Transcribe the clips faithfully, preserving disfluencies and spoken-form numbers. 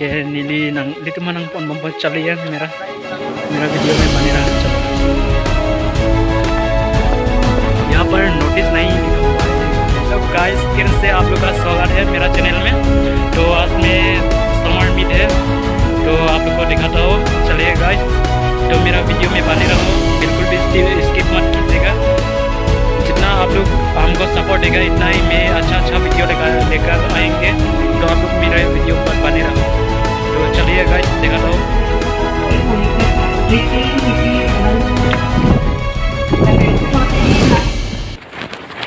Ke neli nang, nelitum nangpon bompo, chaliye mera, mera video mein bane raha, chalo. यहाँ पर नोटिस नहीं लिखा हुआ है। तो गाइस, फिर से आप लोग का स्वागत है मेरा चैनल में। तो आज मैं समर मीट है, तो आप लोग को दिखाता हूँ। चलिए गाइस, तो मेरा वीडियो में बने रहो, बिल्कुल भी स्किप मत कीजिएगा। जितना आप लोग हमको सपोर्ट देगा, इतना ही मैं अच्छा अच्छा वीडियो लेकर लेकर आएंगे। तो आप लोग मेरे वीडियो पर बने रहो। तो चलिए गाइस, दिखाता हूँ।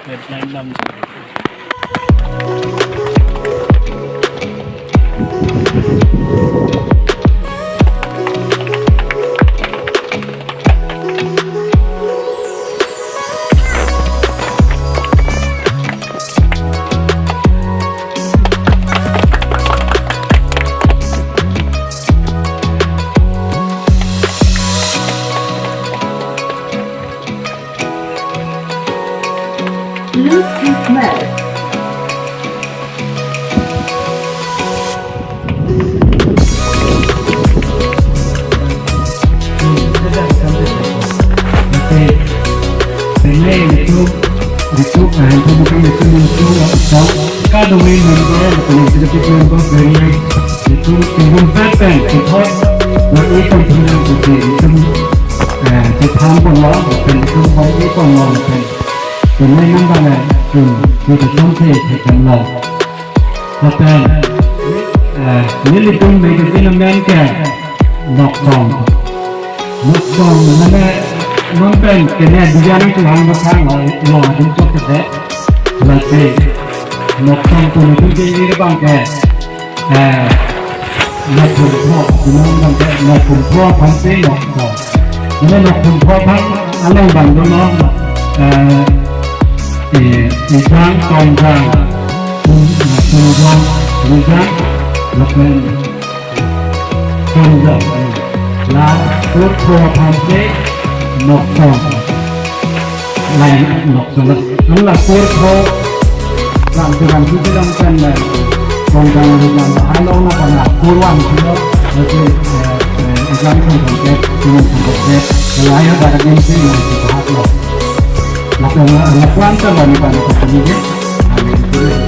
हेडलाइन नाम Bluetooth mode. Pini itu, itu, ah, itu bukan itu, itu, itu, kadungin member, lapen executive member, various, itu, tinggal pattern, itu, nah, itu, itu, itu, eh, itu, tampon lo, lapen itu, itu, itu, lapen, pini nang bana, itu, itu, sampai, itu, lo. Lapen, eh, nelitum magazine amen ke Noksong. Noksong mane non pen kene diyan tu hang masang lo, lo adum chok kede. Lasi Noksong pu nelitum ke ini bang ke, eh, Noksong pro, non bang ke Noksong pro aphan si Noksong. Mane Noksong pro aphan along bang do no, eh, eh, ejang, tongjang, tum-, tumjang, tumjang, lapen tongjang. La kur pro aphan si Noksong. Lai Noksong. An la kur pro lam tu lam tu lam kan la. Tongjang lam la hai long na kan la kur wan tu lo. Lasi, eh, eh, ejang kan kan ke, tum kan kan ke. Lai ha dak din si na si hat lo. Lapen, eh, lapuan ta bani bani ko ni ke. Amin.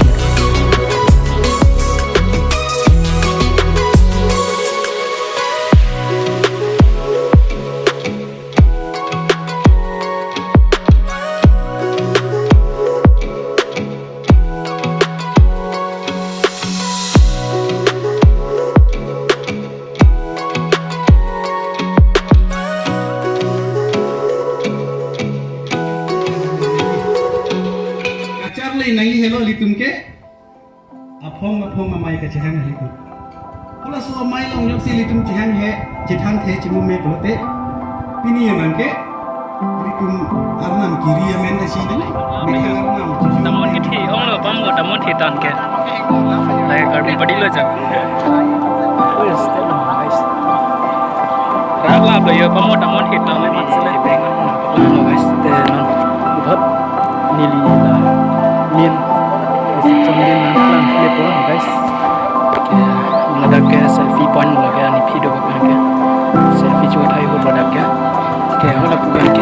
Kacharli nangji helo ilitum ke. Aphong aphong amei kachehang helo. Halaso amei along jongsi ilitum chehang he, chethang the, chimu me pulote. Pini abang ke ilitum arnam kiri amen ta si dele. Methang arnam kiri. Damon ke thi, ong lo, pamo damon thi tan ke. Lai Karbi padi lo jak. Where is that one, guys? Rak lap lo yo, pamo damon thi tan le mat sele. Lang lo, guys, te non. Ubhat neli la min. Isi chong din lang le po, guys. Ke, ladak ke selfie point lo ke, ani phi do ke, selfie chu thai ho ladak ke. Ke, hala ke.